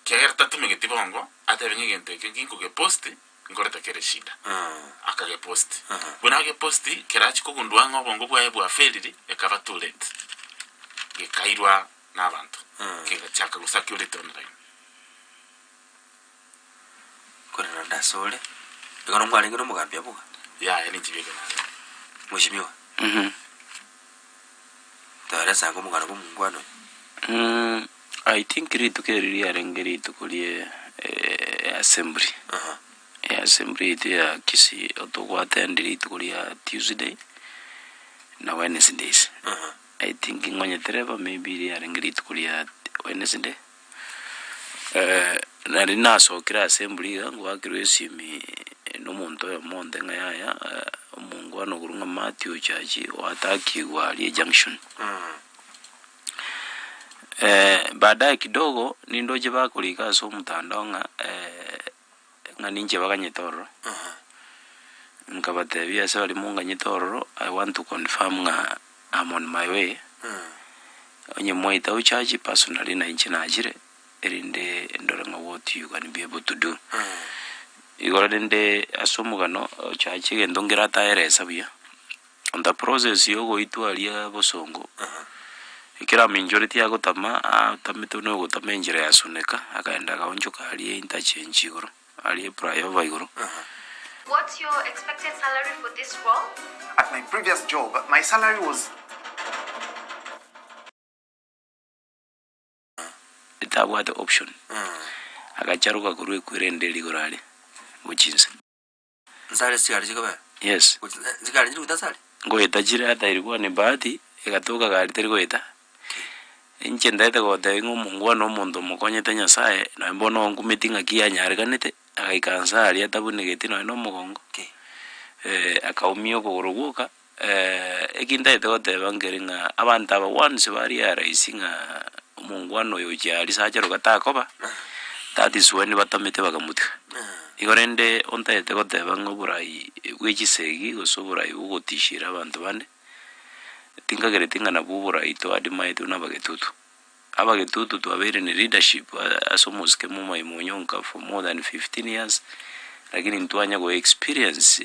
Kiagera tatumegeti bongo, atebe ng'a egento eke nginkogepost, nkoreta kere eshida. Akagepost. Buna agepost, kero achia kogundua ng'a obongo bwaye bwafailire, ekaba too late. Gekairwa na abanto, kegachaka gocirculate online. Korende naende asore, igo nomwarenge nomogambi abwo iga? Yaya ninche bieka narenge. Mweshimiwa, toeresa ango omogano bwa omongwana oyo. I think rituko eri riarenge rituko rie assembly. Assembly yaito ya Kisii togwatendi rituko ria Tuesday na Wednesdays. I think ng'onyetereba maybe riarenge rituko ria Wednesday. Nari nasokire assembly iga ngoakerwa esimi na omonto oyomo onte ng'a yaya omongwana okorwa ng'a Mathew Ochachi oatakigwe aria ejunction. Baadaye kidogo nindoche bakorika ase omotandao ng'a ng'a ninche baganyete ororo, nkabatebia ase baria monganyete ororo, I want to confirm ng'a am on my way, onye mwaita ochachi personally na inche nachire, erinde ndore ng'a what you can be able to do. Igoro rende ase omogano, ochachi egento nkere ataeresa buya, on the process ya ogoitwa aria bosongo, ekero aminchoretie agotama, atamete buna ogotama enchera ya suneka, akaenda akaonchoka aria interchange igoro, aria flyover igoro. What's your expected salary for this role? At my previous job, my salary was. Etabwate option, agacharoka korwa ekwere ende rigoro aria, gochia inse. Nsare chigari chikobera? Yes. Gochi chigari nchiri goeta nsare? Ngoeta chire ata ilikuwa ni bahati, egatoka gari teri goeta. Inche ntaete gotebia ng'a omongwana omonto omokonyete Nyasaye, nonye bono onkumeti ng'aki yanyarekanete, agaika nse aria atabunegeti nonye na omogongo, akaumia okogoro gwoka, eki ntaete goteba nkeri ng'a abanto aba once ba realize ng'a omongwana oyo ochia aria sacharoka takoba, that is when batamete bakamotiga. Igo rende ontaete goteba ng'a oborai bwe chisegi gose oborai bwa ogotishera abanto bande, tinkagereti ng'a nabwo oborai toadimaete buna abagetutu. Abagetutu twabeire ne leadership ase omosike momaima onyonka for more than 15 years, lakini ntwanya go experience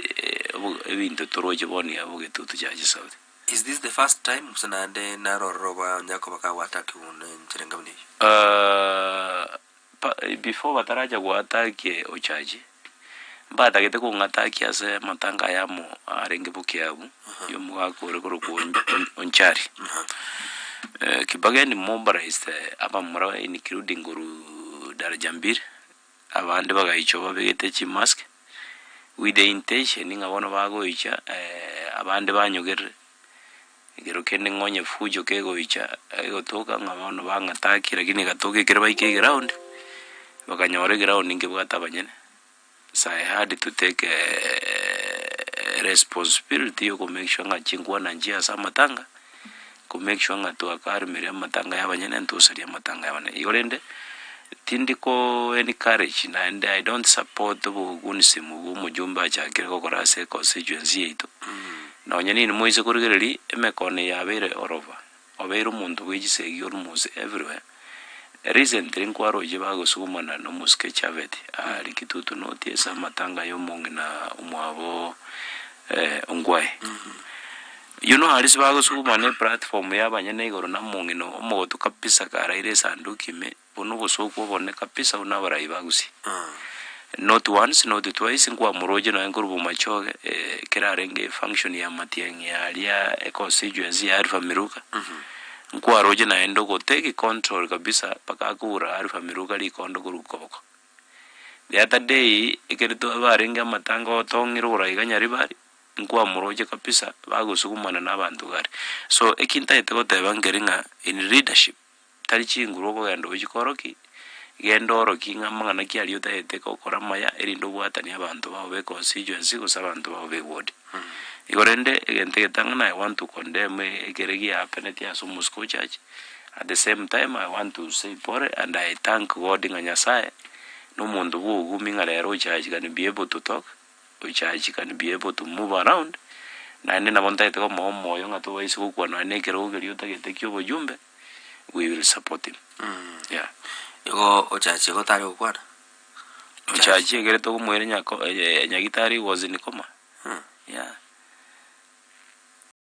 ebinto toroche bono iga bogetutu chache south. Is this the first time gose naende naro ororo onya koba kagwatakiwa nenchera enga buna eyio? Before bataracha goatakia ochache, mbatagete kong'atakia ase amatanga ayamo arenge bokiabu, ya omogaka ore korokwa Onchari. Kibageni mobilized abamura including korwa Daraja Mbili, abande bagaichwa babegete chimask, with the intention ng'a bono bagoicha abande banyogerere. Ekero kende ng'onye fujo kegoicha, egotoka ng'a bono bang'atakia lakini egatoka ekero baika eground, bakanyora eground nkebwate abanyene, so I had to take responsibility ya okomake sure ng'a chinkwana nchiya ase amatanga, ko make sure ng'a twakarimire amatanga ya abanyene ntosaria amatanga ya abanyene. Igo rende, tindi ko encourage naende I don't support obogunism bwa omojumbe achakire gokora ase econstituency yaito. Nonya ninwe moise korigereria emekono eye yabeire oroba, obeire omonto bwe chisegi almost everywhere. Recently nkwaroche bagosugumana na omosike Chaveti aaria Kitutu North ase amatanga ya omong'ina omwabo Ongwae. You know aria ase bagosugumana eplatform ya abanyene igoro na omong'ina omogotu kabisa karaire esanduki ime. Buna obosooku obonene kabisa buna abarai ba Gusii. Not once, not twice, nkwamoroche nonya nkorwa Bomachoge, ekero arenge efunction ya Matiang'i aria econstituency ya Alpha Miruka, nkwaroche naende ogo take control kabisa mpaka akura Alpha Miruka rikondo korwa koboko. The other day, ekero twabarenge amatanga otong'ire oborai iga Nyaribari, nkwamoroche kabisa bagosugumana na abanto iga aria. So, eki ntagete goteba nkeri ng'a in leadership, Tari chinguru okogenda gochia korokia, genda orokie ng'a amang'ana ki aria otagete gokora amaya erinde obwatanie abanto bao be constituency gose abanto bao be ward. Igo rende egento egetang'ani I want to condemn ekere giahapeneti ase omosike o church, at the same time I want to say pole and I thank God ng'a Nyasaye na omonto bwa obogumi ng'a rero ochurch can be able to talk, Church can be able to move around, naende nabo ntagete komoa omoyo ng'a tobaise gokwana nonya na ekerogo keria otagete kia obojumbe, we will support him, yeah. Igo ochache igo tari gokwana? Ochache ekere tokomoira nyako nyagitari he was in coma.